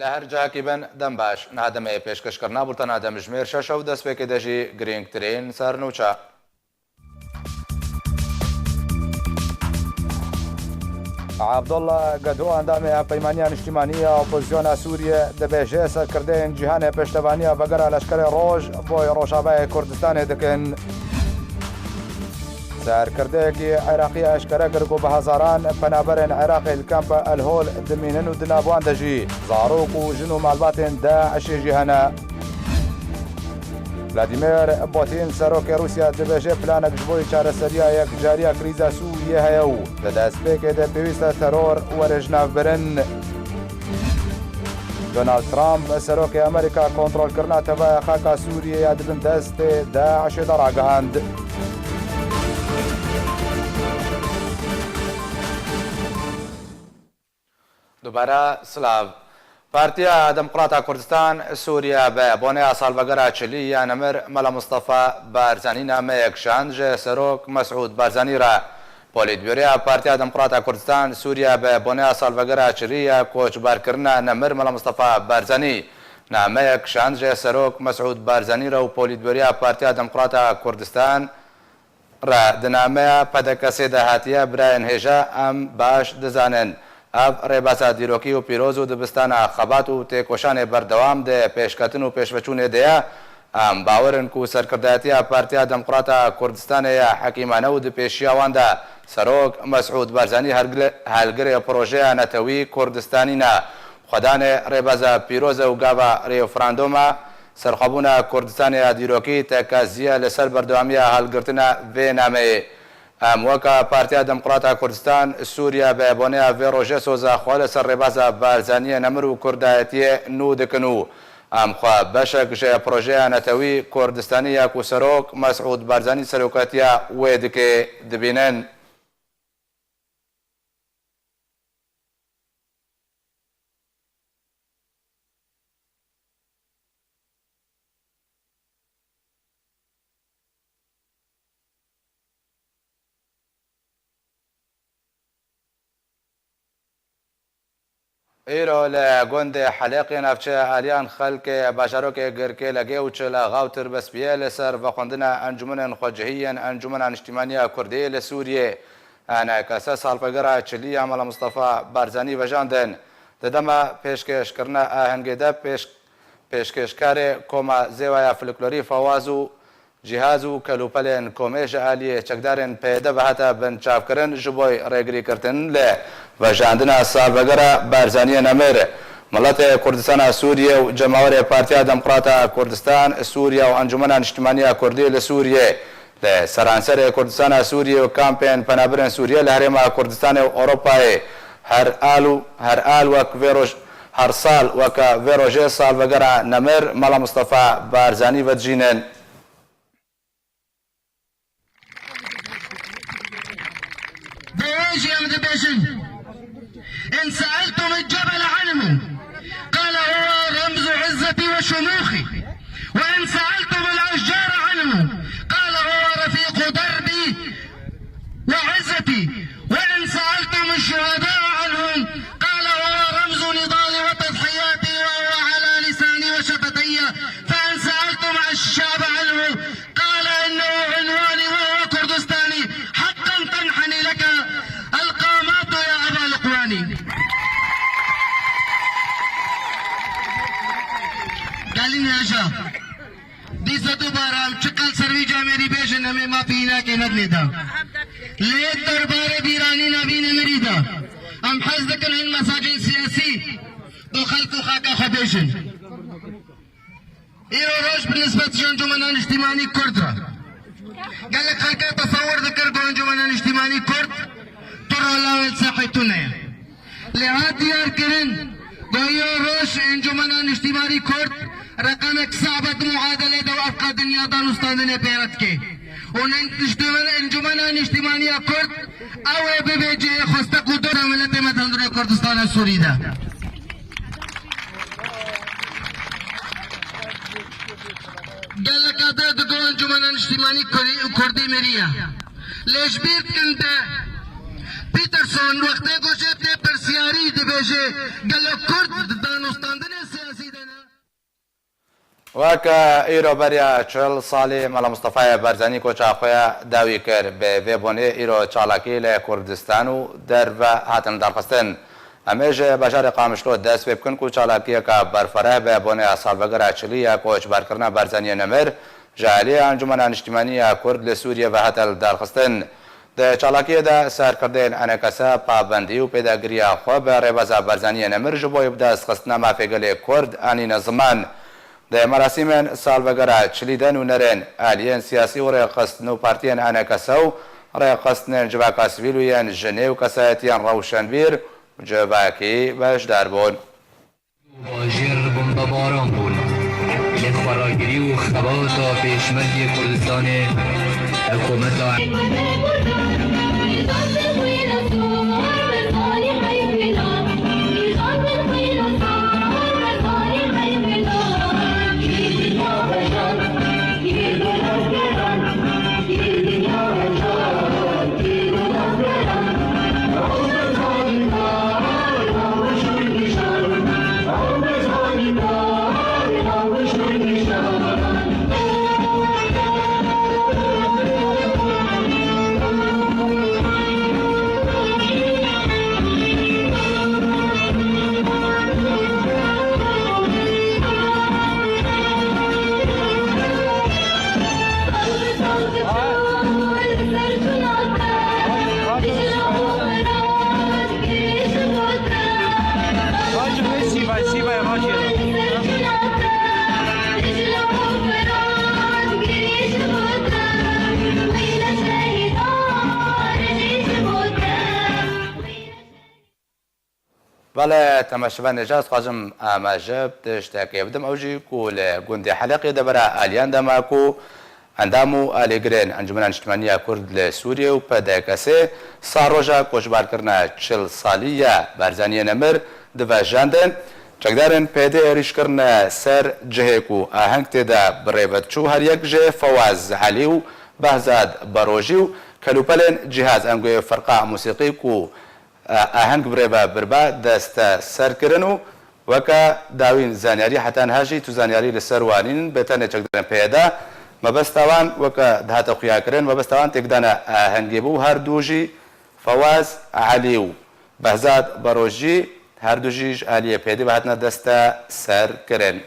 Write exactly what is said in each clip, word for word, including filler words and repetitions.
Her cihekî bin, dem baş. Niha demê pêşkêşkirina bultena demjimêr şeş û destpêkê de jî girîngtirîn sernûçe. Abdullah Gedo, endamê Hevpeymaniya Niştimanî ya Opozisyona Sûriyê, dibêje serkirdeyên cîhanê pêştevaniya vegera Leşkerê Roj bo Rojavayê Kurdistanê dikin. Serkirdeyekî Iraqî eşkere kir ku bi hezaran penaberên Iraqê li Kampa El Hol dimînin û di nav wan de jî zarok û jin û malbatên DAIŞê jî hene. Vladimir Putin, serokê Rûsya, dibêje planek ji bo çareseriya yekcariya krîza Sûriyê heye û di destpêkê de pêwîst e teror were ji nav birin. Donald Trump, serokê Amerîka, kontrolkirina tevaya xaka Sûriyê ya di bin destê DAIŞê de ragihand. Dubare silav. Partiya Demokrata Kurdistan Sûriye bi boneya salvegera çilî ya nemir Mela Mustafa Barzanî nameyek şand ji Serok Mesûd Barzanî re. Polîtbûroya Partiya Demokrata Kurdistan Sûriye bi boneya salvegera çilî ya koçberkirina nemir Mela Mustafa Barzanî nameyek şand ji Serok Mesûd Barzanî re û Polîtbûroya Partiya Demokrata Kurdistan re di nameya P D K S'ê de hatiye, birayên hêja, em baş dizanin. Ev rêbeza dîrokî û pîroz û dibistana xebat û têkoşanê berdewam di pêşketin û pêşveçûnê de ye. Em bawer in ku serkirdayetiya Partiya Demokrata Kurdistanê ye hekîmane û di pêşiya wan de Serok Mesûd Barzanî helgirê, helgirê projeya netewî Kurdistanî ne. Xwedanê rêbeza pîroz e û gava referanduma serxwebûna Kurdistanê ya dîrokî tekeziye li ser berdewamiya hilgirtina vê nameyê. Em weke Partiya Demokrata Kurdistan Sûriye bi boneya vê rojê soza xwe li ser rêbeza Barzaniyê nemir û kurdayetiyê nû dikin û em xwe beşek ji projeya netewî Kurdistanî ya ku Serok Mesûd Barzanî serokatiya wê dike dibînin. Îro li gundê Helêqê navçeya Aliyan xelkê bajarokê Girkê Legê û Çil Axa û Tirbespiyê li ser vexwendina encûmenên xwecihî yên Encûmena Niştîmaniya Kurdî li Sûriyê, ENKS, salvegera çilî ya Mela Mustafa Barzanî vejandin. Di dema pêşkêşkirina ahengê de pêş-, pêşkêşkarê Koma Zêwaya Folklorî Fawaz û cîhaz û kelûpelên komê ji aliyê çekdarên P Y D ve hate binçavkirin ji bo rêgirîkirtin li vejandina salvegera Barzaniyê nemir. Miletê Kurdistana Sûriyê û cemawerê Partiya Demokrata Kurdistan Sûriye û Encûmena Niştimaniya Kurdî li Sûriyê li seranserê Kurdistana Sûriyê û kampên penaberên Sûriyê li Herêma Kurdistanê û Ewropayê her al û her al wek vê roj-, her sal weke vê rojê salvegera nemir Mela Mustafa Barzanî vedijînin. Bêjî em dibêjin, إن سألتم الجبل عنه، قال هو رمز عزتي وشموخي، وإن سألتم الأشجار عنه، قال هو رفيق دربي وعزتي، وإن سألتم الشهداء عنهم، قال هو رمز نضالي وتضحياتي، وهو على لساني وشفتي، فإن سألتم الشعب عنه، قال إنه عنواني وهو كردستاني، حقا تنحني لك القامات يا أبا لقواني. Gelin hêja. Dîsa dubare em çiqas ser vî camêrî bêjin, em ê mafî hînakê nedinê da. Lê derbarê bîranîna vî nemirî de em hez dikin hin mesajên siyasî bo xelk û xaka xwe bêjin. Îro roj bi nisbet ji Encûmena Niştîmanî Kurd re. Gelek xelk tesewir dikir ku Encûmena Niştîmanî Kurd tu rolawê li sahê tune ye. Lê hat diyarkirin ku îro roj Encûmena Niştîmanî Kurd reqemek sehbet muadelê de û efqa dinya danûstandinê pê re dike. Û ne Niştîman-, Encûmena Niştîmaniya Kurd ew ê bibe cihê xwestek û dora miletê me di hundirê Kurdistana Sûrî de. Gelek a dê digo Encûmena Niştîmanî Kurî-, Kurdî miriye. Lê ji bîr dikin de Peterson wextê ku jê tê pirsyarî dibêje, gelo Kurd di danûstandinê siyasî de ne? Weke îro beriya çil salî Mela Mustefayê Barzanî koça xwe ya dawî kir. Bi vê bonê îro çalakî li Kurdistan û derve hatin darxistin. Em ê ji bajarê Qamişlo dest pê bikin ku çalakiyeke berfireh bi bonê salvegera çilî ya koçberkirina Barzaniyê Nemir ji aliyê Encûmena Niştimanî ya Kurd li Sûriyê ve hate lidarxistin. Di çalakiyê de serkirdeyên E N K S pabendî û pêdagiriya xwe bi rêbeza Barzaniyê Nemir ji bo bidestxistina mafê gelê Kurd anîne ziman. Di merasîmên salvegera çilî de nûnerên aliyên siyasî û rêxistin û partiyên E N K S û rêxistinên civaka sivîl û yên jinê û kesayetiyên rewşenbîr civakî beşdar bûn. Bajêr bombebaran bûn. Lê xweragirî û xebata Pêşmergê Kurdistanê, hikûmeta Belê, temaşevanê ji ez dixwazim em ji tiştekê bidim, ew jî ku li gundê Heleqê devera aliyan de me ku endam û alîgirên Encûmena Niştimanî ya Kurd li Sûriyê û P D K S sê sal roja koçberkirina çil salî ya Barzaniyê Nemir divejandin. Çekdarên P D êrîş kirine ser cihê ku aheng tê de bi rê ve diçû, her yek jê Fewaz Elî û Behzad Barojî û kelûpelên cîhaz, angoyê firqa musîqî ku aheng bi rê ve biriba deste ser kirin û weke dawîn zanyarî heta niha jî tu zanyarî li ser wan nînin, bi tenê çekdarên P Y D mebesta wan weke dihate xuyakirin, mebesta wan têkdana ahengê bû. Her du jî Fewaz Elî û Behzad Barojî her du jî ji aliyê P Y D ve hatine deste ser kirin.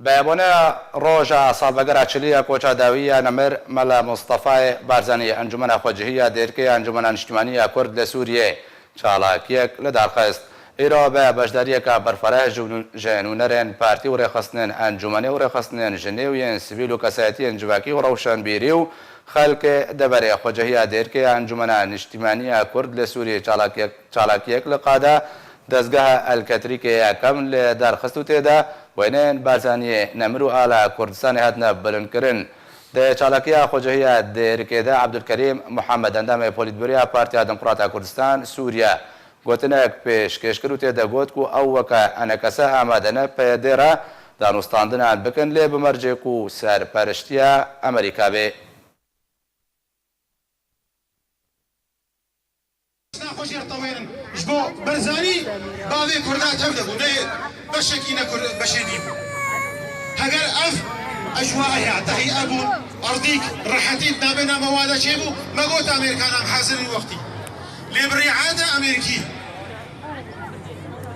Bi boneya roja salvegera çilî ya koça dawî ya Nemir, Mela Mustefayê Barzanî, Encûmena Xwecihî ya Dêrikê ya Encûmena Niştimanî ya Kurd li Sûriyê çalakiyek li dar xist. Îro bi beşdariyeke berfireh ji nû-, ji nûnerên partî û rêxistinên encûmenê û rêxistinên jinê û yên sivîl û kesayetiyên civakî û rewşenbîrî û xelkê deverê Xwecehiya Dêrikê ya Encûmena Niştimanî ya Kurd li Sûriyê çalakiyek, çalakiyek li qada dezgeha El Ketrîkê yekem li dar xist û tê de wêneyên Barzaniyê Nemir û ala Kurdistanê hatine bilindkirin. Di çalakiya Xwecehiya Dêrikê de Ebdulkerîm Muhammed, endamê Polîtbûroya Partiya Demokrata Kurdistan Sûriye, gotinek pêşkêş kir û tê de got ku ew weke enekese amade ne P Y D re danûstandinan bikin, lê bi mercê ku serperiştiya Amerîka bê. Naxweş jê re tewêrin. Ji bo Barzanî bavê Kurda tev de bû. Ne beşekî ne Kurd, beşê dî bû. Heger ev ecwaeya tehî ebû, erdîk rehetî di navê name wa de çêbû, me got Amerîkanan hazir in wextî. Lê bi rîayeta Amerîkî.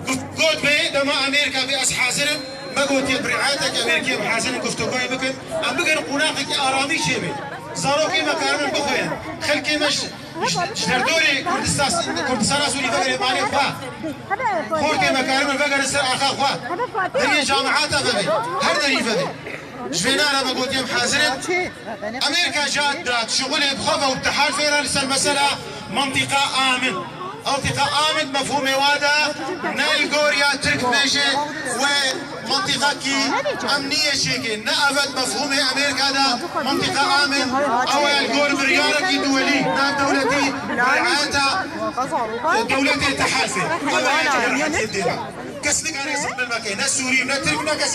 Got, got bê, dema Amerîka bê ez hazir im. Me gotiye bi rîayetekî Amerîkî em hazir in guftûgoyê bikin. Em bikin qonaxekî aramî çêbe. Zarokê me karibin bixwînin. Xelkê me ji, ji, ji derdorê Kurdistan, Kurdistana Sûrî vegerê malê xwe. Xortê me karibin vegerin ser axa xwe. Deriyê camihata vebe. Her derî vebe. Ji vê nara me gotiye em hazir in. Amerîka cihad dat şixulê bi xwe ve û bi tehalfê re li ser mesela mintîqa amin. Mintîqa amin mefhûmê wa de ne li gor ya Tirk bêje wê mintîqakî emniyê çêke. Ne evet mefhûmê Amerîka de mintîqa amin ew e li gor biryarekî duwelî, navdewletî, rîayeta dewletê tehalfê. Ew e yekê li rehetiyê dê. Kes nikare zilmê me ke, ne Sûrî, ne Tirk, ne kes.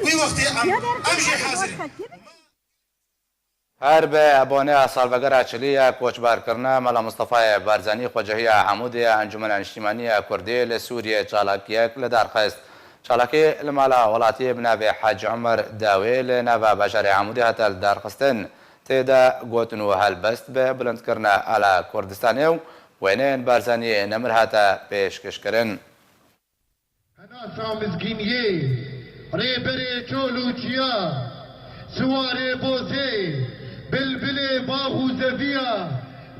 Wî wextê em, em jê hazir in. Her bi boneya salvegera çilî ya koçberkirina Mela Mistefayê Barzanî, xwecehiya Hemûdê ya Encûmena Niştîmanî ya Kurdî li Sûriyê çalakiyek li dar xist. Çalakî li mala welatiyê bi navê Hec Omer Dawê li nava bajarê Hemûdê hate lidarxistin. Tê de gotin û helbest bi bilindkirina ala Kurdistanê û wêneyên Barzaniyê nemir hate pêşkêşkirin. Henasa mizgîniyê, rêberê çol û çiya, siwarê bozê, bilbilê bax û zeviya,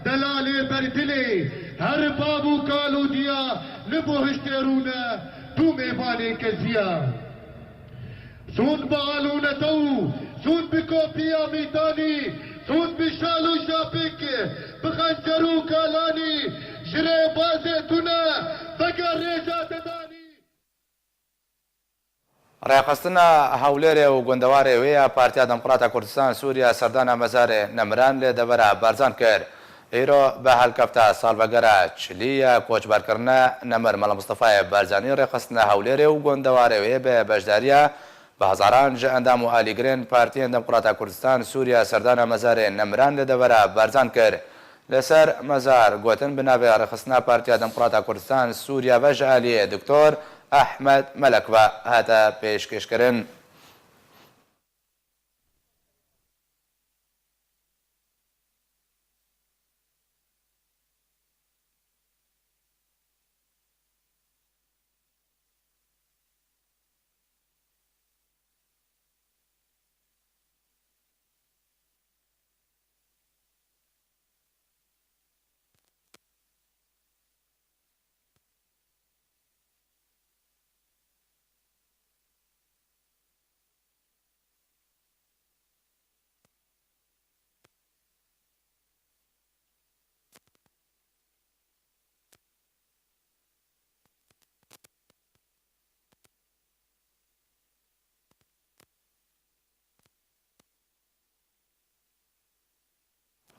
delalê berdilê, her bav û kal û diya, li buhiştê rûne, tu mêvanê keziya. Sûn bi alûnete û sûn bi kopiya mîtanî, sûn bi şal û şapik, bi xencer û kalanî, ji rêbazê tune veger rêja te danî. Rêxistina Hewlêrê û gundewarê wê ya Partiya Demokrata Kurdistan Sûriya serdana mezarê nemiran li devera Barzan kir. Îro bi helkefta salvegera çilî ya koçberkirina nemir Mela Mistefayê Barzanî rêxistina Hewlêrê û gundewarê wê bi beşdariya bi hezaran ji endam û alîgirên Partiyên Demokrata Kurdistan Sûriya serdana mezarê nemiran li devera Barzan kir. Li ser mezar gotin bi navê rêxistina Partiya Demokrata Kurdistan Sûriya ve ji aliyê Doktor Ehmed Melek ve hate pêşkêşkirin.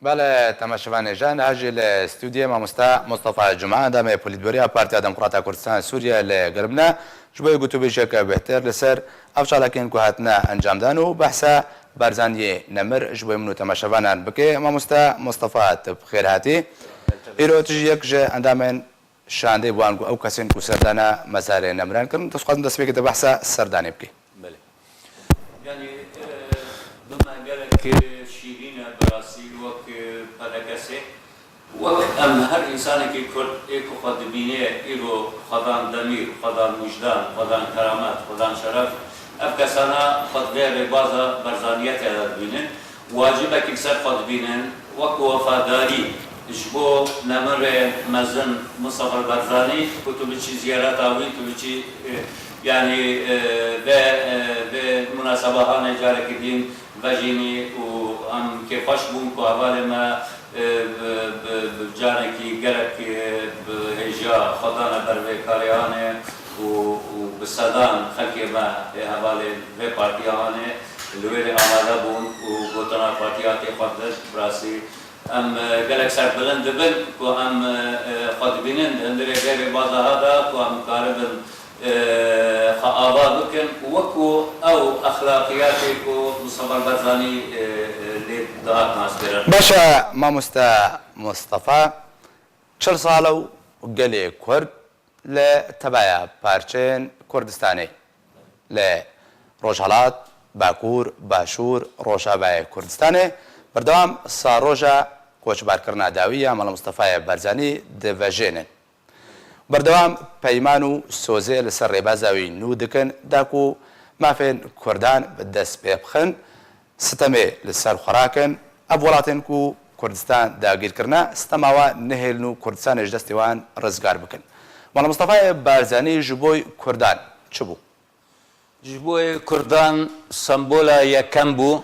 Belê, temaşevanê, ji niha jî li stûdiyê mamoste Mustafa Cuma, endamê polîtbûroya Partiya Demokrata Kurdistan Sûriye li gel min e, ji bo yê gotûbêjiyeke bêhtir li ser ev çalakiyên ku hatine encamdan û behsa Barzaniyê nemir ji bo min û temaşevanan bike. Mamoste Mustafa, tu bi xêr hatî. Îro tu jî yek ji endamên şandê wan ku ew kesên ku serdana mezarê nemiran kirin. Dixwazim destpêkê te behsa serdanê bike. Belê. Yanî, e, bi me gelek şîrîn e, bi rastî wek, e, P D K S, wek em her însanekî Kurd ê ku xwe dibîne îro xwedan demîr, xwedan wijdan, xwedan keramet, xwedan şeref, ev kesana xwe di vê rêbaza berzaniyetê de dibînin. Wacibekî li ser xwe dibînin, wek wefadarî ji bo nemirê mezin Mistefa Barzanî, ku tu biçî ziyareta wî, tu biçî, e, yanî, e, vê, e, vê munasebahanê carekî din vejînî û em kêfxweş bûn ku hevalê me, e, bi, bi, bi canekî gelek, e, bi hêja xwe dane ber vê karê anê û, û bi sedan xelkê me, e, hevalên vê partiya anê. Li wê rê amade bûn û gotina partiya tê xwe didin. Bi rastî em, e, gelek serbilind dibin ku em, e, e, xwe dibînin di hundirê vê rêbaza ha de ku em karibin, e, xwe ava bikin û wekû ew exlaqiyatê ku Mistefa Barzanî, e, e, lê dihat naskirin. Baş e, mamoste Mistefa, çil sal e û gelê Kurd li tebeya parçeyên Kurdistanê, li Rojhelat, Bakur, Başûr, Rojavayê Kurdistanê, berdewam saroja koçberkirina dawî ya Mela Mistefayê Barzanî divejênin. Berdewam peyman û sozê li ser rêbaza wî nû dikin, da ku mafên Kurdan bi dest pê bixin, sitemê li ser xwe rakin, ev welatên ku Kurdistan dagîr kirine, sitema wan nehêlin û Kurdistanê ji destê wan rizgar bikin. Mela Mistefayê Barzanî ji bo Kurdan çi bû? Ji bo Kurdan sembola yekem bû,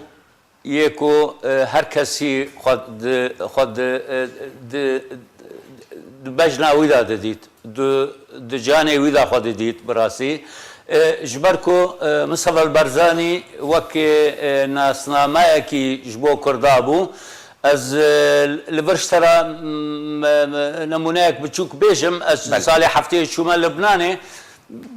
yê ku, e, her kesî xwe di, xwe di, e, di, di bejna wî de didît. Di, di canê wî de xwe didît, bi rastî. E, ji ber ku, e, Mistefa Barzanî wekî, e, nasnameyekî ji bo Kurda bû, ez, e, li vir ji te re, m-, m-, nemûneyek biçûk bêjim. Ez Belê. Salê heftê çûme Libnanê.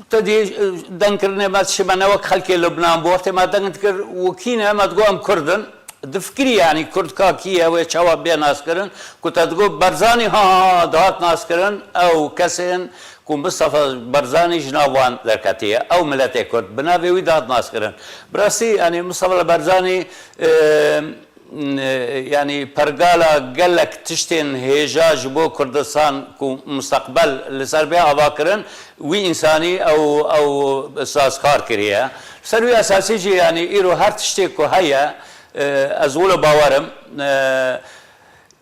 Te dî, e, dengkirinê me dişê me ne wek xelkê Libnan bû. Wextê me deng dikir, û kî ne, me digot em Kurd in. Difikirî, yanî Kurd ka kî ye, wê çawa bê naskirin? Ku te digot Barzanî, ha, ha, ha, dihat naskirin, ew kesên ku Mistefa Barzanî ji nav wan derketiye, ew miletê Kurd bi navê wî dihat naskirin. Bi rastî, yanî Mistefa Barzanî, e, n-, yanî pergala gelek tiştên hêja ji bo Kurdistan ku musteqbel li ser bê ava kirin, wî însanî ew, ew sazkar kiriye. Ser wî esasî jî, yanî îro her tiştê ku heye, e, ez wilo bawer im, e,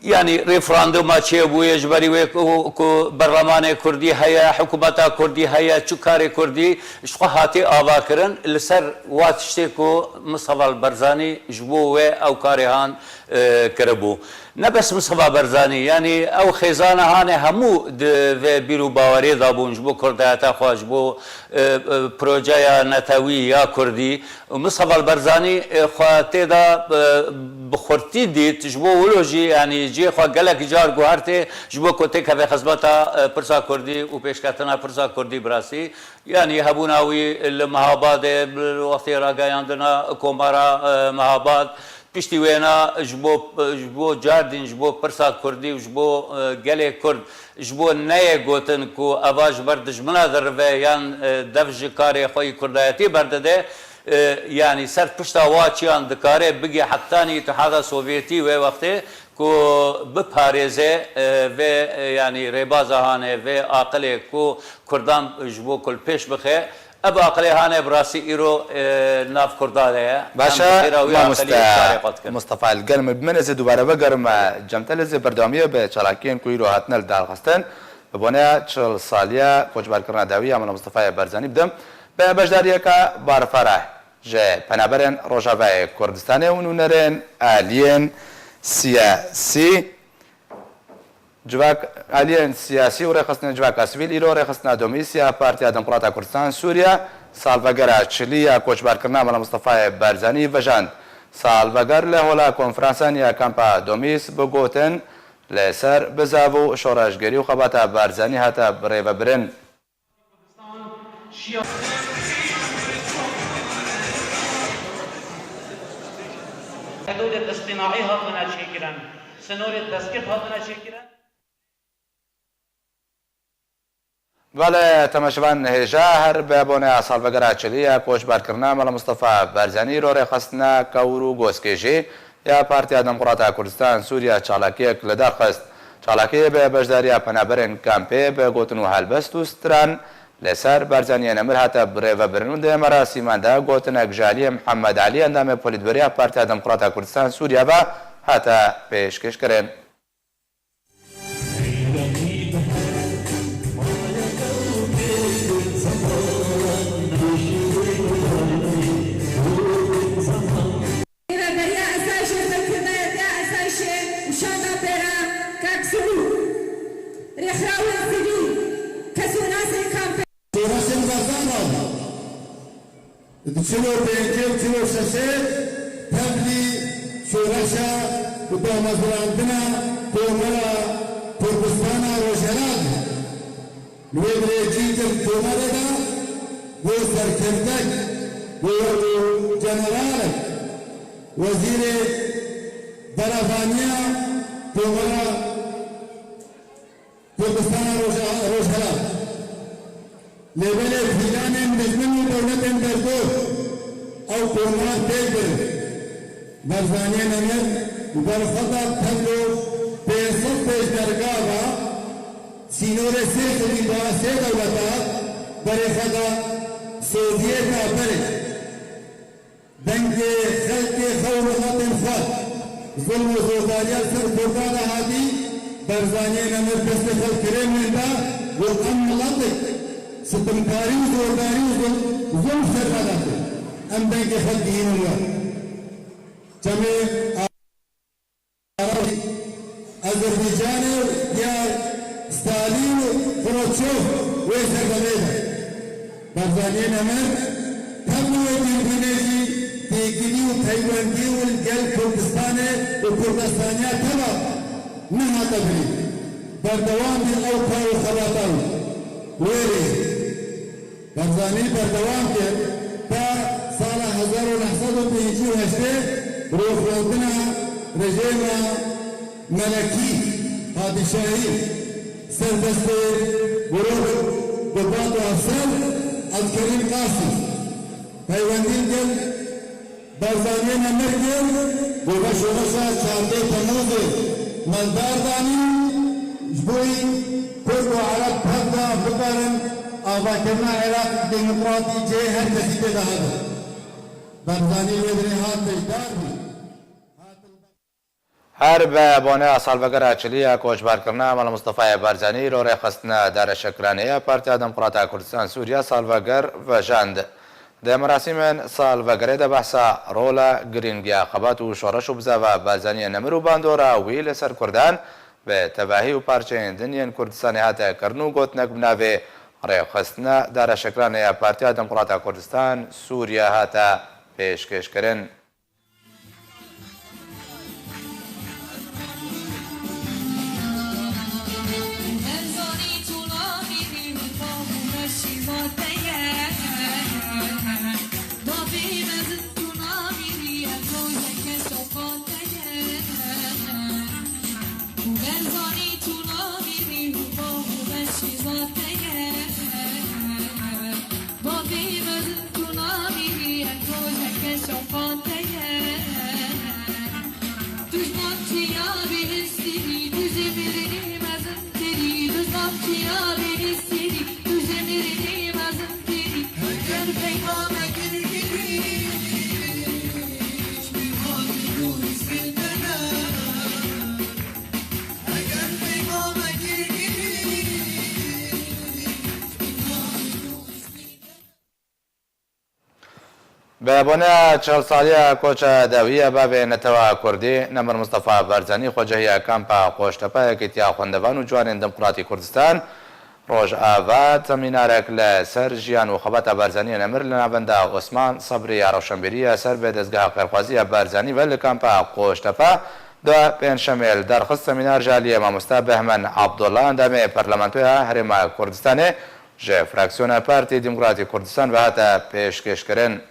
yanî referanduma çêbûye ji berî wê ku, ku berlemanê Kurdî heye, hikûmeta Kurdî heye, çi karê Kurdî ji xwe hatî avakirin, li ser wa tiştê ku Mistefa Barzanî ji bo wê ew karê han, e, kiribû. Ne bes Mistefa Barzanî, yanî ew xêzana hanê hemû di vê bîr û bawerê de bûn ji bo kurdayeta xwe, ji bo, e, e, projeya netewî ya Kurdî. Û Mistefa Barzanî, e, xwe tê de, e, bi xurtî dît, ji bo wilo jî, yanî cihê xwe gelek car guhertê, ji bo ku têkeve xizmeta, e, pirsa Kurdî û pêşketina pirsa Kurdî bi rastî. Yanî hebûna wî li Mehabadê, li wextê rageyandina Komara, e, Mehabad, piştî wêna ji bo, ji bo cardîn, ji bo pirsa Kurdî û ji bo, e, gelê Kurd, ji bo neyê gotin ku eva ji ber dijmina dirive yan, e, dev ji karê xwe yî kurdayetî berdide, e, yanî ser pişta wa çiyan dikare bigê heta Îtihada Sovyetî wê wextê ku biparêze, e, vê, e, yanî rêbaza hanê, vê aqilê ku Kurdan ji bo ku li pêş bixe, ev aqilê hanê bi rastî îro, e, nav Kurdan de ye. Baş e, Em bi xêra wî aqilî mamoste karê xwe dikin. Mustafa, li gel min, bi min ez ê dubare vegerim, e, cem te lê zê berdewamiye bi çalakiyên ku îro hatine li dar xistin. Bi boneya çil saliya koçberkirina dawî ya Mela Mustafayê Barzanî bidim. Bi beşdariyeke barfara ji penaberên Rojavayê Kurdistanê û nûnerên aliyên siyasî, civak, aliyên siyasî û rêxistinên civaka sivîl îro rêxistina domîs ya Partiya Demokrata Kurdistan Sûriye salvegera çilî ya koçberkirina Mela Mustafayê Barzanî vejand. Salveger li hola konferansan ya kampa domîs bi gotin li ser bizav û şoreşgerî û xebata Barzanî hate birêvebirin. Hudûdê istînaî hatine çêkirin, sinorê destgirt hatine çêkirin. Belê, temaşevan hêja her bi boneya salvegera çilî ya koçberkirina Mela Mistefa Barzanî îro rêxistina kewr û gozkêjî ya Partiya Demokrata Kurdistan Sûriye çalakiyek li dar xist. Çalakiyê bi beşdariya penaberên kampê bi gotin û helbest û stran li ser Barzaniyê Nemir hate birêvebirin û di merasîman de gotinek ji aliyê Mihemed Elî, endamê polîtbûrê ya Partiya Demokrata Kurdistan Sûriye ve hate pêşkêşkirin. Rêveberiya Esayişê Serkirdayetiya Esayişê û şanda pêra Kak Siûd, rêxirawên sivîl, kesûnasên kampê. Şoreşên Barzan re di çil û pêncê û çil û şeşê tevlî şoreşa û damezrandina Komara Kurdistana Rojhilat. Li wê birêjî kir komarê de bû serkirdek, bû generalek, wezîrê berevaniya Komara Kurdistana Roja-, Rojhilat. Lê belê pîlanên dijmin û dewletên derdor ew komar têk birin. Barzaniyê Nemir li ber xwe da tevlo pênc sed pêşmerga ve sînorê sê xilî da sê dewleta berê xwe da Sovyeta berê. Dengê xelkê xwe û miletên xwe, zilm û zordariya li ser Kurdan de hatî, Barzaniyê Nemir destê xwe li kirêmên da û em miletek sitimkarî û zordarî û zul-, zulm ser me dake. Em dengê xwe digihînin we. Çemê Azerbaycanê ya Stalin û Xroçov wê serdemê de. Barzaniyê Nemir tevlî wê dîrbînê jî têkilî û peywendî û li gel Kurdistanê û Kurdistaniya teva nehate birîn. Berdewam bî ew kar û xebata wî. Wê rêzê Barzanî berdewam kir ta sala hezar û neh sed û pêncî û heştê Girov rewtina rejêma melekî, padîşahî, ser destê Girov Gobat û Efser Evkerîm Qasim peywendî li gel Barzaniyê nemir kir, ku ve şoreşa çardeh Temûzê maldar danî, ji bo wî Kurd û Ereb tev de bikarin avakirina Iraq demokratî cihê her kesî tê de hebe. Barzanî wê dirê hat beşdar bû. Her bi boneya salvegera çilî ya koçberkirina Mela Mistefayê Barzanî îro rêxistina dareşekirane ya Partiya Demokrata Kurdistan Sûriya salveger vejand. Di merasîmên salvegerê de behsa rola girîng ya xebat û şoreş û bizava Barzanî ye nemir û bandora wî li ser Kurdan bi tevahî û parçeyên din yên Kurdistanê hate kirin û gotinek bi navê rêxistina dareşekirane ya Partiya Demokrata Kurdistan Sûriya hate pêşkêşkirin. Bi boneya çil saliya koça dawî ya bavê netewa Kurdî Nemir Mistefa Barzanî xwecehiya kampa Qoştepe Yekîtiya Xwendevan û Ciwanên Demokratî Kurdistan Rojava semînarek li ser jiyan û xebata Barzanî ya Nemir li navenda Osman Sebrî ya Rewşenbîrî ya ser bi dezgeha xêrxwazî ya Barzanî ve li kampa Qoştepe di Pêncşemê li dar xist. Semînar ji aliyê mamoste Behmen Abdullah, endamê Parlamentoya Herêma Kurdistanê, ji fraksiyona Partî Demokratî Kurdistan ve hate pêşkêşkirin.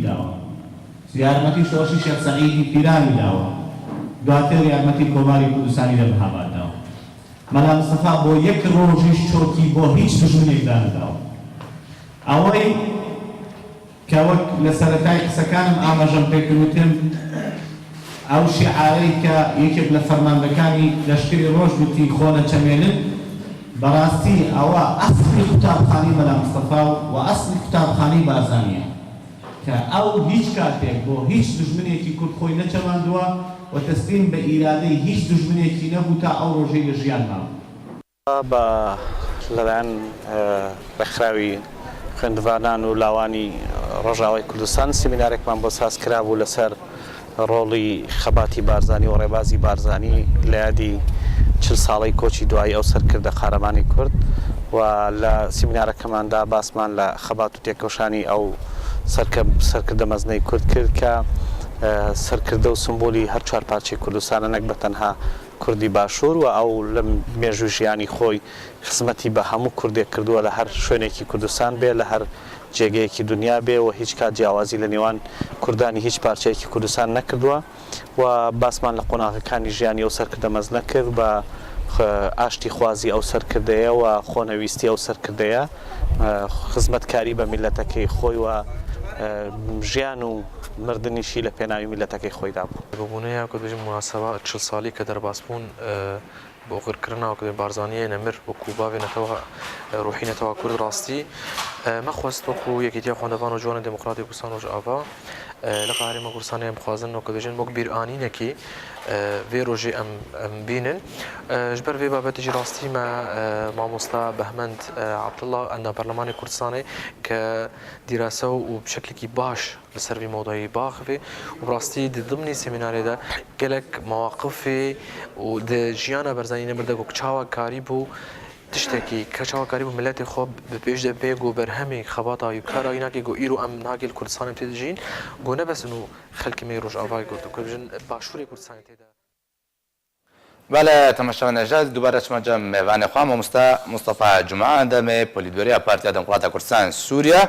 داوە. یارمەتی شۆڕشی شێخ سەعیدی پیرانی داوە. دواتر یارمەتی کۆماری کوردستانی لە مەهاباد داوە. مەلا مستەفا بۆ یەک ڕۆژیش چۆکی بۆ هیچ دوژمنێک دانەداوە. ئەوەی کە وەک لە سەرەتای قسەکانم ئاماژەم پێکردوتم، ئەو شیعارەی کە یەکێک لە فەرماندەکانی لەشکری ڕۆژ گوتی، خۆ نەچەمێنن، بەڕاستی ئەوە ئەسڵی قوتابخانەی مەلا مستەفا و ئەسڵی قوتابخانەی بارزانیە کە ئەو هیچ کاتێک بۆ هیچ دوژمنێکی کورد خۆی نەچەماندووە و تەسلیم بە ئیرادەی هیچ دوژمنێکی نەبوو تا ئەو ڕۆژەی لە ژیان ماوە. بە لەلایەن ڕێکخراوی خوێندڤانان و لاوانی ڕۆژاوای کوردستان سیمینارێکمان بۆ ساز کرابوو لەسەر ڕۆڵی خەباتی بارزانی و ڕێبازی بارزانی لە یادی چل ساڵەی کۆچی دوایی ئەو سەرکردە قارەمانی کورد و لە سیمینارەکەماندا باسمان لە خەبات و تێکۆشانی ئەو سەرکە سەرکردە مەزنەی کورد کرد کە سەرکردە و سمبولی هەر چوار پارچەی کوردستانە نەک بە تەنها کوردی باشوور و ئەو لە مێژووی ژیانی خۆی خزمەتی بە هەموو کوردێک کردووە لە هەر شوێنێکی کوردستان بێ لە هەر جێگەیەکی دنیا بێ و هیچ کات جیاوازی لە نێوان کوردانی هیچ پارچەیەکی کوردستان نەکردووە و باسمان لە قۆناغەکانی ژیانی ئەو سەرکردە مەزنە کرد بە ئاشتی خوازی ئەو سەرکردەیە و خۆنەویستی ئەو سەرکردەیە خزمەتکاری بە میلەتەکەی خۆی و ژیان و مردنیشی لە پێناوی میلەتەکەی خۆیدا بوو. بۆ بوونەیە کە دەبێژم مناسەبە چل ساڵی کە دەرباس بوون بۆ ئۆغرکردنا و کە دەبێ بارزانییە نەمر وەکو باوێ نەتەوە ڕوحی نەتەوە کورد ڕاستی مەخوەست وەکو یەکێتیە خوێندەڤان و جوانە دموکراتی کوردستان ڕۆژاڤا لە قەهرێمە کوردستانیان بخوازن و کە دەژێن وەک بیرئانینەکی vê rojê em em bînin. Ji ber vê babetê jî rastî me mamosta Behmend Abdullah endam Perlemanê Kurdistanê ke dîrase û bi şeklekî baş li ser vî mewdayî biaxivê û bi rastî di dimnî semînarê de gelek mewaqifê û di jiyana Barzanî Nemir de ku çawa karîbû tiştekî, ke çawa karîbû miletê xwe bi pêş de bê ku berhemê xebata wî, kara wî nake ku îro em nake li Kurdistanê tê dijîn, ku ne bes ino xelkê me yê Rojavayê ku dibêjin Başûrê Kurdistanê tê de. Bele, temaşevanê ji dubare çima cem mêvanê xwe, mamoste Mustafa Cuma, endamê Polîtbûroya Partiya Demokrata Kurdistan Sûriye.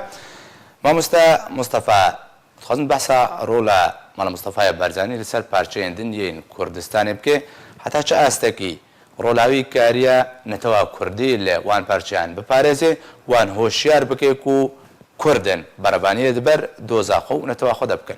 Mamoste Mustafa, dixwazim behsa rola Mala Mustafa ya Barzanî li ser parçeyên din yên Kurdistanê bike. Heta çi astekî rola wî kariye netewa Kurdî li wan parçeyan biparêze, wan hoşyar bike ku Kurd in, berevaniyê di ber doza xwe û netewa xwe de bikin?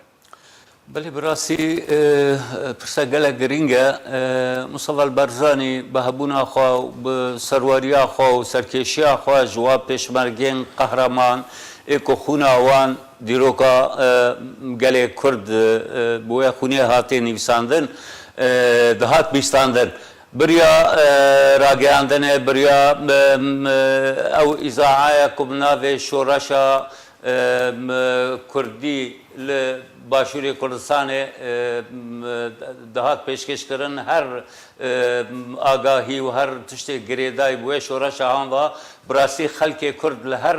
Belê, bi rastî, e, pirsa gelek girîng e. E, Mustafa Barzanî bi hebûna xwe û bi serweriya xwe û serkêşiya xwe ji wa pêşmergên qehreman ê ku xûna wan dîroka, e, gelê Kurd, e, bi wê xûnê hatê nivîsandin, e, dihat bîstandin. Biriya, e, ragihandinê, biriya, e, m, e, ew îzaaya ku bi navê şoreşa, e, m, Kurdî li Başûrê Kurdistanê, e, m, dihat pêşkêşkirin, her, e, m, agahî û her tiştê girêdayî bi wê şoreşa han ve, bi rastî xelkê Kurd li her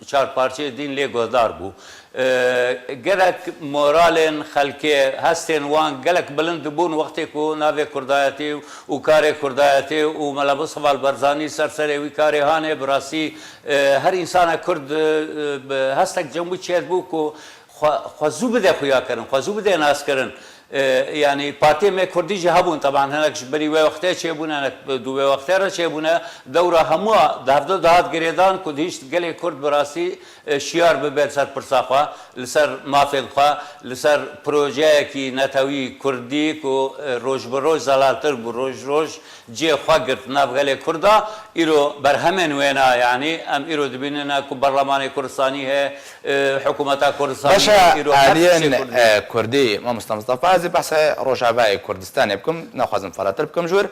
çar parçeyê din lê guhdar bû. E, gelek moralên xelkê, hestên wan gelek bilind dibûn wextê ku navê Kurdayetê û karê Kurdayetê û Mela Mustafa Barzanî ser serê wî karê hanê, bi rastî, e, her însana Kurd, e, bi hestek cem wî çêdibû ku xwe, xwe zû bide xuyakirin, xwe zû bide naskirin. E, yanî partiyê me Kurdî jî hebûn, teban hinek ji berî wê wextê çêbûne, hinek di wê wextê re çêbûne. Dewra hemû di hevdu dihat girêdan ku dihişt gelê Kurd bi rastî, e, şiyar bibe li ser pirsa xwe, li ser mafên xwe, li ser projeyekî netewî Kurdî ku, e, roj bi roj zelaltir bû, roj roj cihê xwe girt nav gelê Kurda. Îro berhemên wêna, yanî em îro dibînine ku Berlemanê Kurdistanî heye, e, hikûmeta Kurdistanî heye, îro her tiştê Kurdî. Baş e, aliyên, e, Kurdî, Mamosta Mustafa, ez ê behsa Rojavayê Kurdistanê bikim, naxwazim felatir bikim ji wir.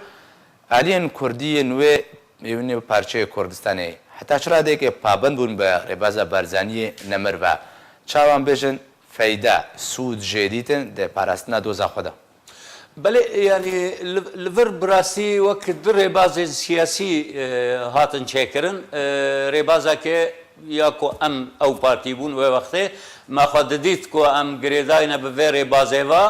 Aliyên Kurdî yên wê, yên wê parçeyê Kurdistanê heta çi radeyekê pabend bûn bi rêbaza Barzaniyê nemir ve? Çawa em bêjin, feyda, sûd jê dîtin di parastina doza xwe de? Belê, yanî li, li vir bi rastî wek du rêbazên siyasî, e, hatin çêkirin. E, rêbazeke ya ku em ew partî bûn wê wextê, me xwe didît ku em girêdayî ne bi vê rêbazê ve,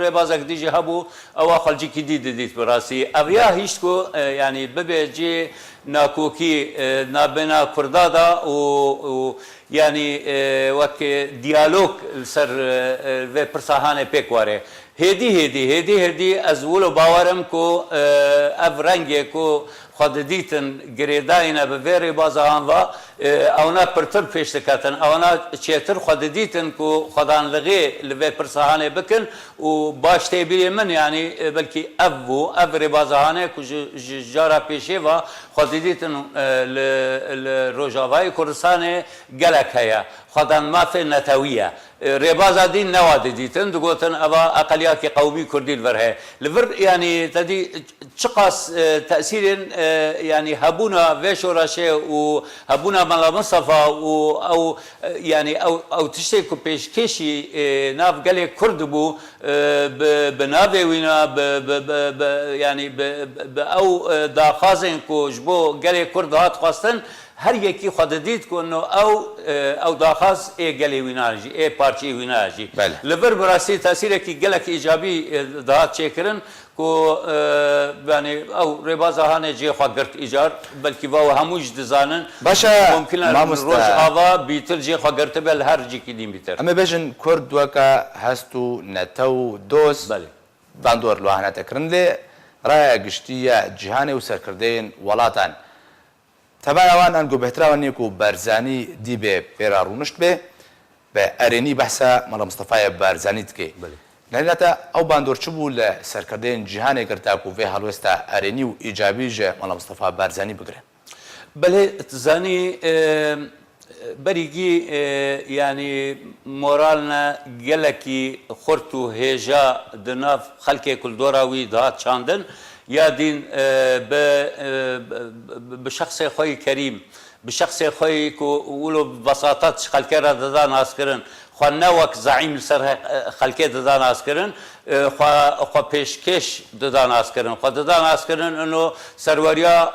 rêbazek dî jî hebû, ewa xwe li cîkî dî didît bi rastî. Ev ya hişt ku, e, yanî bibe cihê nakokî, e, nabêna Kurda de û, û yanî, e, wek diyalog li ser, e, e, vê pirsa hanê pêk were. Hêdî, hêdî, hêdî, hêdî ez wilo bawer im ku, e, ev rengê ku xwe didîtin girêdayî ne bi vê rêbaza han ve, e, ewna pirtir pêş diketin, ewna çêtir xwe didîtin ku xwedanlixê li vê pirsa hanê bikin û baş tê bîrê min, yanî, e, belkî ev bû, ev rêbaza hanê ku ji, ji cara pêşê ve xwe didîtin, e, li, li Rojavayê Kurdistanê gelek heye. Xwedan mafê netewî ye. E, rêbaza dîn newa didîtin, digotin eva eqeliyakî qewmî Kurdî li vir heye. Li vir, yanî, te dî çiqas, e, tesîrên, e, yanî, hebûna vê şoreşê û hebûna Mela Mistefa û ew, e, yanî, ew, ew tiştê ku pêşkêşî, e, nav gelê Kurd bû, e, bi, bi navê wîna, bi, bi, bi, bi, yanî, bi, bi, bi ew, e, daxwazên ku ji bo gelê Kurd dihat xwestin, her yekî xwe didît ku no ew, e, ew daxwaz ê gelê wîna jî, ê parçeyê wîna jî. Belê. Li vir bi rastî tesîrekî gelek îcabî, e, dihat çêkirin ku, e, yanî ew rêbaza hanê cihê xwe girt îcar, belkî va hemû jî dizanin. Baş e, mumkin e mamoste. Rojava bîtir cihê xwe girtibe li her cîkî din bîtir. Em ê bêjin Kurd weke hest û nete û doz. Belê. Bandor li wan hate kirin, lê raya giştî ya cîhanê û serkirdeyên welatan. Tevaya wan ango bêhtira wan nîye ku Barzanî dî bê pê re rûnişt bê, bi erênî behsa Mela Mistefayê Barzanî dike. Belê. Lê heta ew bandor çi bû li serkirdeyên cîhanê girta ku vê helwesta erênî û îcabî ji Mela Mistefa Barzanî bigire? Belê, tu zanî, e, berîgî, e, yanî moralne gelekî xurt û hêja di nav xelkê ku li dora wî dihat çandin, ya dîn, e, bi, e, bi, bi şexsê xwe yî kerîm, bi şexsê xwe yî ku wilo bi vesatet ji xelkê re dida naskirin, xwe ne wek zeîm li ser he-, xelkê dida naskirin, e, xwe, xwe pêşkêş dida naskirin. Xwe dida naskirin, ino serweriya,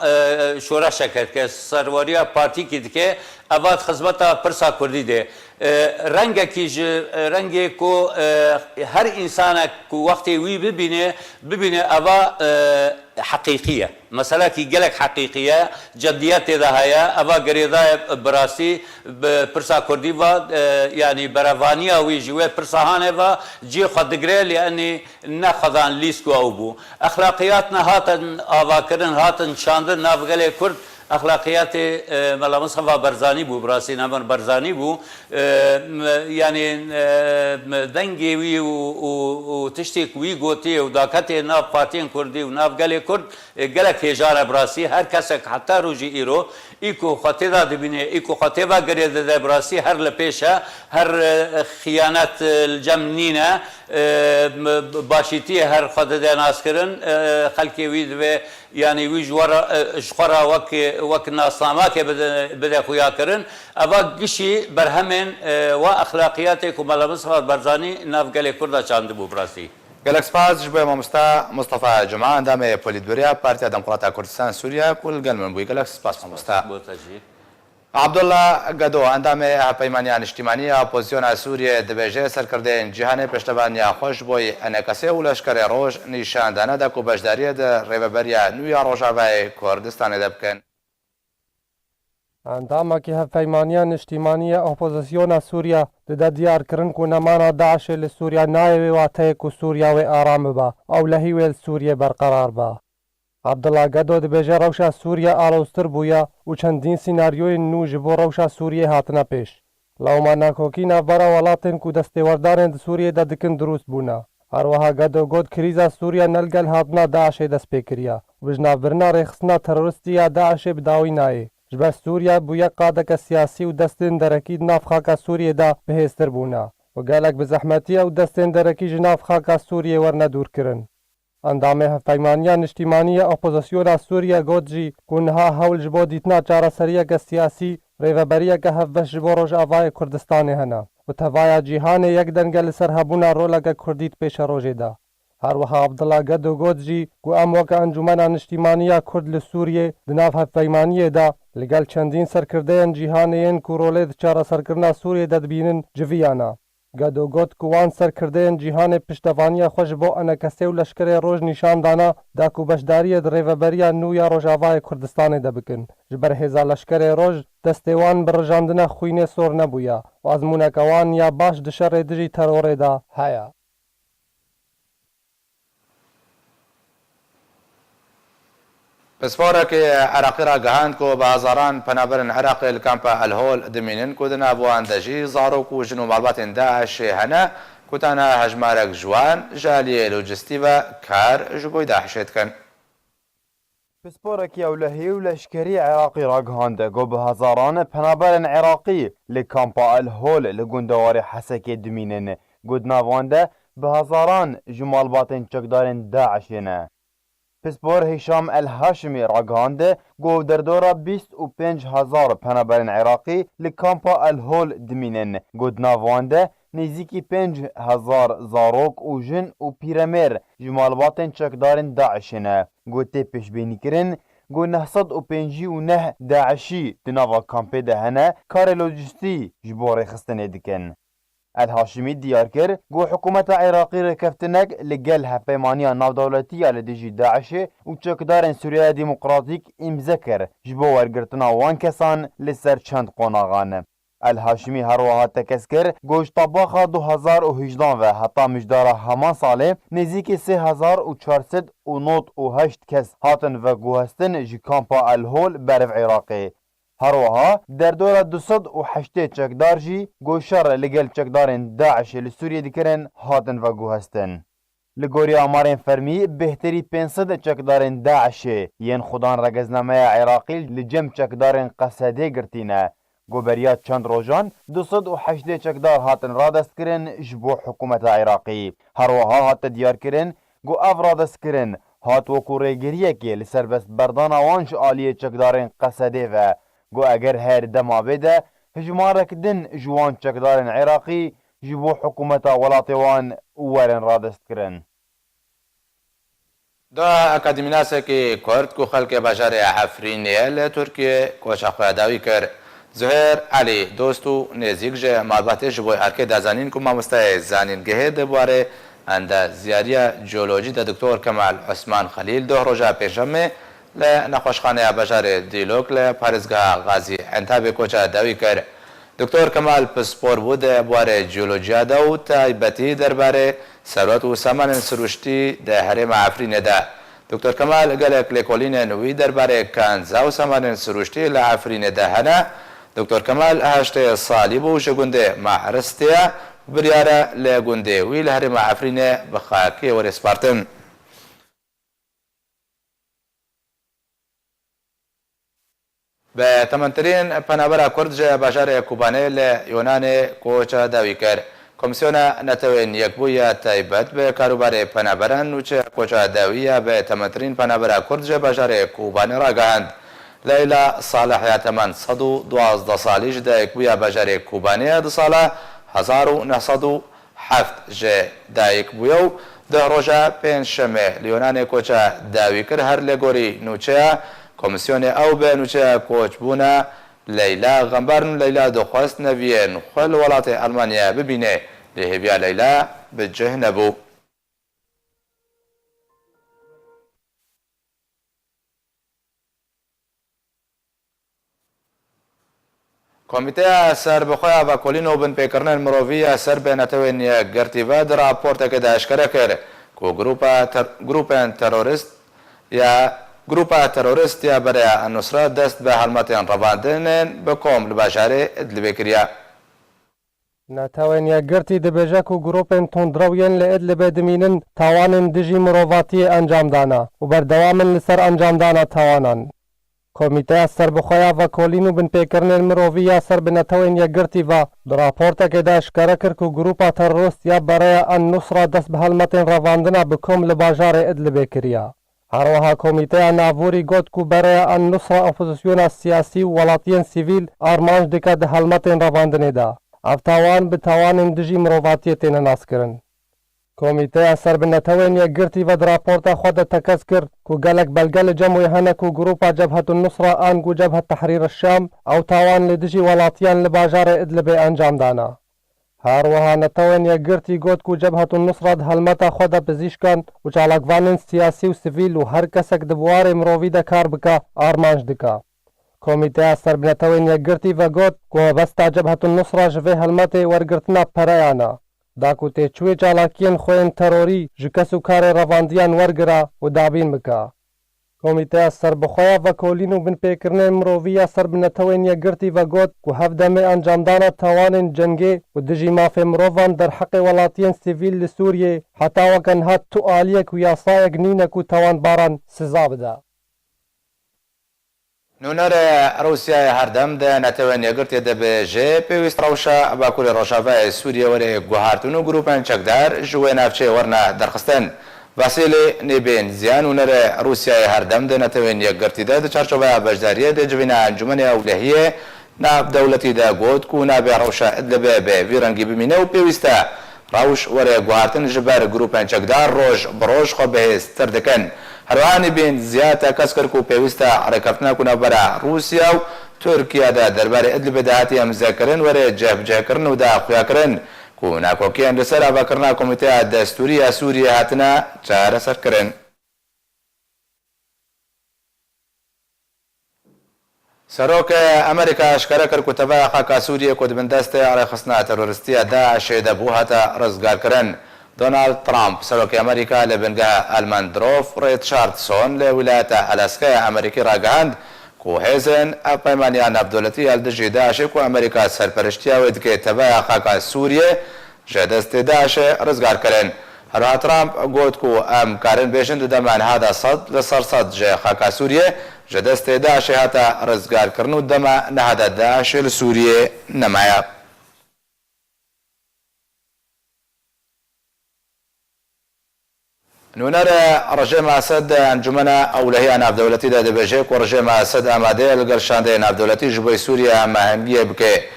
e, şoreşeke dike, serweriya partîkî dike, eva di xizmeta pirsa kurdî de. E, rengekî ji, e, rengê ku, e, her însanek ku wextê wî bibîne, bibîne eva, e, heqîqî ye. Meselekî gelek heqîqî ye, cediyet tê de heye, eva girêdayê bi rastî bi pirsa kurdî ve, e, yanî berevaniya wî ji wê pirsa hanê ve cihê xwe digire, lê enî ne xwedan lîst ku ew bû. Exlaqiyat ne hatin avakirin, hatin çandin nav gelê Kurd. Exlaqiyatê, e, Mela Mistefa Barzanî bû, bi rastî ne min Barzanî bû. E, m-, yanî, e, m-, dengê wî û, û, û tiştê ku wî gotiye û daketê nav partiyên kurdî û nav gelê Kurd, e, gelek hêja ne bi rastî. Her kesek heta rojî îro, î ku xwe tê de dibîne, î ku xwe tê ve girê dide bi rastî her li pêş e, her, e, xiyanet, e, li cem nîne, e, m-, başîtiyê her xwe dide naskirin, e, xelkê wî divê, yanî wî ji we re, e, ji xwe re wek, wek nasnamake bide, bide xuyakirin. Eva gişî berhemên, e, wa exlaqiyatê ku Mela Mistefa Barzanî nav gelê Kurda çandibû bi rastî. Gelek spas ji bo mamoste Mustafa Cuma, endamê Polîtbûroya Partiya Demokrata Kurdistan Sûriye ku li gel min bûyî. Gelek spas mamoste. Bo te jî. Abdullah Gedo, endamê Hevpeymaniya Niştimanî ya Opozisyona Sûriyê, dibêje serkirdeyên cîhanê piştevaniya xwe ji bo ENKSê û Leşkerê Roj nîşan dane de ku beşdariyê di Rêveberiya nû ya Rojavayê Kurdistanê de bikin. Endamekî Hevpeymaniya Niştimanî ya Opozisyona Sûriye dide diyarkirin ku nemana DAIŞê li Sûriye nayê wê wateyê ku Sûriye wê aram bibe, ewlehî wê li Sûriyê berqerar be. Abdullah Gedo dibêje rewşa Sûriye aloztir bûye û çendîn sînaryoyên nû ji bo rewşa Sûriyê hatine pêş. Lewma nakokî navbera welatên ku destêwerdanên di Sûriyê de dikin dirûst bûne. Her wiha Gedo got, krîza Sûriye ne li gel hatina DAIŞê dest pê kiriye û bi jinavbirina rêxistina teroristî ya DAIŞê bi dawî nayê. Ji ber Sûriye bûye qadeke siyasî û destên derekî di nav xaka Sûriyê de bihêztir bûne û gelek bi zehmetî ew destên derekî ji nav xaka Sûriyê werine dûrkirin. Endamê Hevpeymaniya Niştimanî ya Opozisyona Sûriye got jî ku niha hewl ji bo dîtina çareseriyeke siyasî, rêveberiyeke hevbeş ji bo Rojavayê Kurdistanê hene û tevaya cîhanê yek deng e li ser hebûna roleke Kurdî di pêşerojê de. Her wiha Abdullah Gedo got jî ku em weke Encûmena Niştimanî ya Kurd li Sûriyê di nav hevpeymaniyê de li gel çendîn serkirdeyên cîhanê yên ku rolê di çareserkirina Sûriyê de dibînin, civiya ne. Gedo got ku wan serkirdeyên cîhanê piştevaniya xwe ji bo ENKSê û Leşkerê Roj nîşan dana, da ku beşdariyê di rêveberiya nû ya Rojavayê Kurdistanê de bikin. Ji ber hêza Leşkerê Roj, destê wan bi rijandina xwînê sor nebûye û ezmûneke wan ya baş di şerê dijî terorê de heye. Pisporekî Iraqî ragihand ku bi hezaran penaberên Iraqê li kampa El Hol dimînin ku di nav wan de jî zarok û jin û malbatên DAIŞê hene ku tane hejmarek ji wan ji aliyê lojistî ve kar ji bo DAIŞê dikin. Pisporekî ewlehî û leşkerî Iraqî ragihand ku bi hezaran penaberên Iraqî li kampa El Hol li gundewarê Hesekê dimînin ku di nav wan de bi hezaran ji malbatên çekdarên DAIŞê ne. Pispor Hîşam El Haşimî ragihand ku derdora bîst û pênc hezar penaberên Iraqî li kampa El Hol dimînin ku di nav wan de nêzîkî pênc hezar zarok û jin û pîremêr ji malbatên çekdarên DAIŞê ne. Ku tê pêşbînîkirin ku neh sed û pêncî û neh DAIŞî di nava kampê de hene, karê lojistî ji bo rêxistinê dikin. El Haşimî diyar kir ku hikûmeta Iraqî rêkeftinek li gel Hevpeymaniya Navdewletî ya li dijî DAIŞê û çekdarên Sûriyeya Demokratîk îmze kir ji bo wergirtina wan kesan li ser çend qonaxan. El Haşimî her wiha tekez kir ku ji tabaxa du hezar û hejdan ve heta mijdara heman salê nêzîkî sê hezar û çar sed û nod û heşt kes hatin veguhestin ji kampa El Hol beriv Iraqê. Her wiha derdora du sed û heştê çekdar jî ku şer li gel çekdarên DAIŞê li Sûriyê dikirin, hatin veguhestin. Li gorî amarên fermî, bêhtirî pênc sed çekdarên DAIŞê yên xudan regeznameya Iraqî li cem çekdarên Qesedê girtî ne. Ku beriya çend rojan du sed û heştê çekdar hatin radestkirin ji bo hikûmeta Iraqî. Her wiha hate diyarkirin ku ev radestkirin hat wekû rêgiriyekê li serbestberdana wan ji aliyê çekdarên Qesedê ve, ku eger her dema bê de hijmarek din ji wan çekdarên Iraqî ji bo hikûmeta welatê wan werin radestkirin. Da akademînasekî Kurd ku xelkê bajarê Efrînê ye li Tirkiyê koça xwe dawî kir. Zuhêr Elî, dost û nêzîk ji malbatê ji bo erkê da zanîn ku mamosteyê zanîngehê di warê endaziyariya jeolojî de Doktor Kemal Osman Xelîl doh roja pêncşemê li nexweşxaneya bajarê Dîlok li parêzgeha Xazî Entabê koça dawî kir. Doktor Kemal pispor bû di warê jeolojiya de û taybetî derbarê serwet û samanên sirûştî di herêma Efrînê de. Doktor Kemal gelek lêkolînên wî derbarê kanza û samanên sirûştî li Efrînê de hene. Doktor Kemal heştê salî bû û ji gundê Mahristê ye û biryar e li gundê wî li herêma Efrînê bi xakê were spartin. Bi tementirîn penabera Kurd ji bajarê Kobanê li Yunanê koça dawî kir. Komîsyona Netewên Yekbûyî ya taybet bi karûbarê penaberan nûçeya koça dawî ya bi tementirîn penabera Kurd ji bajarê Kobanê ragihand. Leyla Salih ya temen sed û duwazdeh salî ji dayikbûya bajarê Kobanê ya di sala hezar û neh sed û heft ji dayik bûye û di roja pêncşemê li Yunanê koça dawî kir. Her li gorî nûçeya komîsyonê ew bi nûçeya koçbûna Leyla Xembarn. Leyla dixwest neviyên xwe li welatê Elmanya bibîne, lê hêviya Leyla bi cih nebû. Komîteya Serbixwe ya Vekolîn û Binpêkirinên Mirovî ya ser bi Netewên Yekgirtî ve di raportekê de eşkere kir ku grupa ter-, grûpên terorîst ya, grupa terorîst ya Bereya Nusra dest bi helmetên revandinên bi kom li bajarê Idlibê kiriye. Netewên Yekgirtî dibêje ku grûpên tundrew yên li Idlibê dimînin tawanên dijî mirovatiyê encam dana û berdewam in li ser encamdana tawanan. Komîteya Serbixwe ya Vekolîn û Binpêkirinên Mirovî ya ser bi Netewên Yekgirtî ve di raportekê de eşkere kir ku grûpa terorîst ya Bereya En Nusra dest bi helmetên revandina bi kom li bajarê Idlibê kiriye. Her wiha Komîteya Navûrî got ku Bereya En Nusra opozisyona siyasî û welatiyên sivîl armanc dike di helmetên revandinê de. Ev tawan bi tawanên dijî mirovatiyê têne naskirin. Komîteya Ser bi Netewên Yekgirtî ve di raporta xwe de tekez kir ku gelek belge li cem wê hene ku grûpa Cebhetun Nusra ango Cebhet Tehrîr Şam ew tawan li dijî welatiyan li bajarê Idlibê encam dana. Her wiha Netewên Yekgirtî got ku Cebhetun Nusra di helmeta xwe de pizîşkan û çalakvanên siyasî û sivîl û her kesek di biwarê mirovî de kar bike, armanc dike. Komîteya Ser bi Netewên Yekgirtî ve got ku mebesta Cebhetun Nusra ji vê helmetê wergirtina pereyan e. Da ku têçûyê çalakiyên xwe yên terorî ji kes û karê revandiyan wergira û dabîn bike. Komîteya Serbixwe ya Vekolîn û Binpêkirinên Mirovî ya Ser bi Netewên Yekgirtî ve got ku hevdemê encamdana tawanên cengê û dijî mafê mirovan derheqê welatiyên sivîl li Sûriyê heta weke niha tu aliyek û yasayek nîne ku tawanbaran siza bide. Nûnerê Rûsyayê herdem di Netewên Yekgirtî de dibêje, pêwîst rewşa Bakurê Rojavayê Sûriyê were guhartin û grûpên çekdar ji wê navçeyê werine derxistin. Vasîlî Nêbênzî ya nûnerê Rûsyayê herdem di Netewên Yekgirtî de di çarçoveya beşdariyê di civîna Encûmenê Ewlehiyê navdewletî de got ku nabe rewşa Idlibê bi vî rengî bimîne û pêwîst e rewş were guhartin, ji ber grûpên çekdar roj bi roj xwe bihêztir dikin. Herwiha Nêbênzî ya tekez kir ku pêwîst e rêkeftina ku navbera Rûsya û Tirkiye de derbarê Idlibê de hatiye îmzekirin were cihbicihkirin û daxuyakirin ku nakokiyên li ser avakirina Komîteya Destûrî ya Sûriyê hatine çareserkirin. Serokê Amerîka eşkere kir ku teveya xaka Sûriyê ku di bin destê rêxistina terorîstî ya DAIŞê de bû hate rizgarkirin. Donald Trump, Serokê Amerîka li bingeha Elmendorf Richardson li wîlayeta Alaskaya Amerîkî ragihand ku hêzên Hevpeymaniya Navdewletî ya li dijî DAIŞê ku Amerîka serperiştiya wê dike teveya xaka Sûriyê ji destê DAIŞê rizgar kirin. Herwiha Trump got ku em karin bêjin di dema niha de sed li ser sed ji xaka Sûriyê ji destê DAIŞê hate rizgarkirin û dema niha de DAIŞê li Sûriyê nemaye. Nûnerê rejîma Esed di Encûmena Ewlehiya Navdewletî de dibêje ku rejîma Esed amade ye li gel şandeyê navdewletî ji bo Sûriye hemahengiyê bike.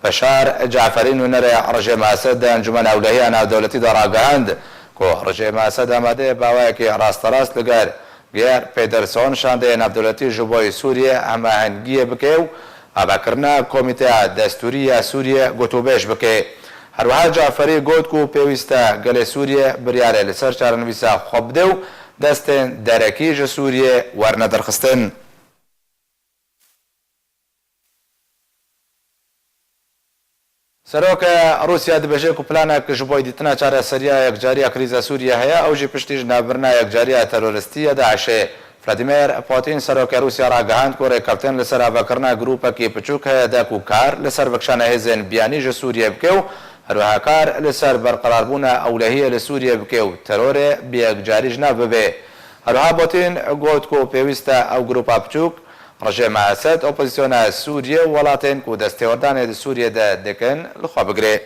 Beşar Caferî nûnerê rejîma Esed di Encûmena Ewlehiya Navdewletî de ragihand ku rejîma Esed amade ye bi awayekî rasterast li gel Geir Pederson şandeyê navdewletî ji bo Sûriyê hemahengiyê bike û avakirina Komîteya Destûrî ya Sûriyê gotûbêj bike. Her wiha Caferî got ku pêwîst e gelê Sûriyê biryarê li ser çarenivîsa xwe bide û destên derekî ji Sûriyê werne derxistin. Serok Rûsya dibêje ku planek ji bo dîtina çareseriya yekcariya krîza Sûriyê heye, ew jî piştî ji navbirina yekcariya teroristî ya DAIŞê. Vladimir Putin, serokê Rûsya ragihand ku rêkeftin li ser avakirina grûpekî piçûk heye de ku kar li ser vekişana hêzên biyanî ji Sûriyê bike û her wiha kar li ser berqerarbûna ewlehiyê li Sûriyê bike û terorê bi yekcarî ji nav bibe. Her wiha Putin got ku pêwîst e ew grûpa piçûk, Rejîma Esed, opozisyona Sûriyê û welatên ku destêwerdanê di Sûriyê de dikin, li xwe bigire.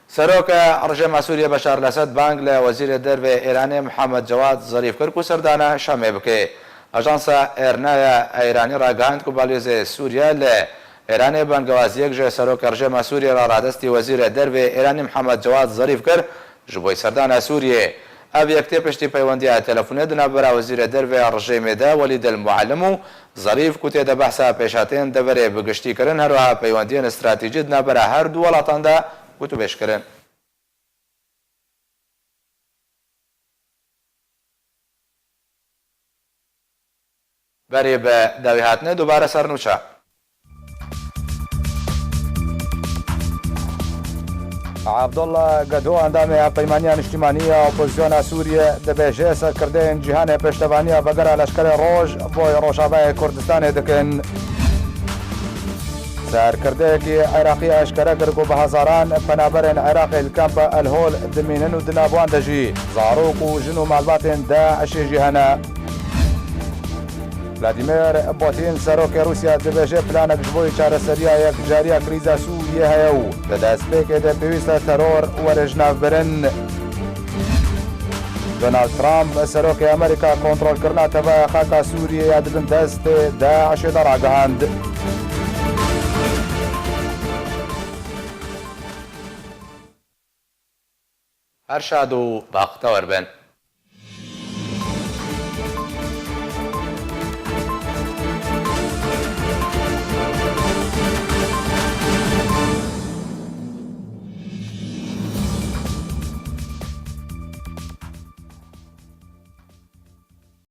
Serok rejîma Sûriyê Beşar el-Esed bang li Wezîrê Dervê Îranê Mihemed Cewad Zarîf kir ku serdana Şamê bike. Ajansa Erna ya Îranî ragihand ku balyozê Sûriye li Îranê bangewaziyek ji serokê rejîma Sûriyê re radestî Wezîrê Dervê Îranî Mihemed Cewad Zarîf kir, ji bo serdana Sûriyê. Ev yek tê piştî peywendiya telefonê di navbera Wezîrê Derve ya rejîmê de Welîd El Muallim û Zarîf ku tê de behsa pêşhateyên deverê bi giştî kirin, her wiha peywendiyên stratejî di navbera her du welatan de gotûbêj kirin. Berê bi dawî hatine dubare ser nûça. Abdullah Gedo, endamê Hevpeymaniya Niştimanî ya Opozisyona Sûriyê, dibêje serkirdeyên cîhanê pêştevaniya vegera Leşkerê Roj boy Rojavayê Kurdistanê dikin. Serkirdeyekî Iraqî eşkere kir ku bi hezaran penaberên Iraqê li kampa El Hol dimînin û di nav wan de jî zarok û jin û malbatên DAIŞê jî hene. Vladimir Putin, serokê Rûsya, dibêje planek ji bo çareseriya yekcariya krîza Sûriyê heye û di destpêkê de pêwîst e teror were ji nav birin. Donald Trump, serokê Amerîka, kontrolkirina tevaya xaka Sûriyê ya di bin destê DAIŞê de ragihand. Her şad û baxtewer bin.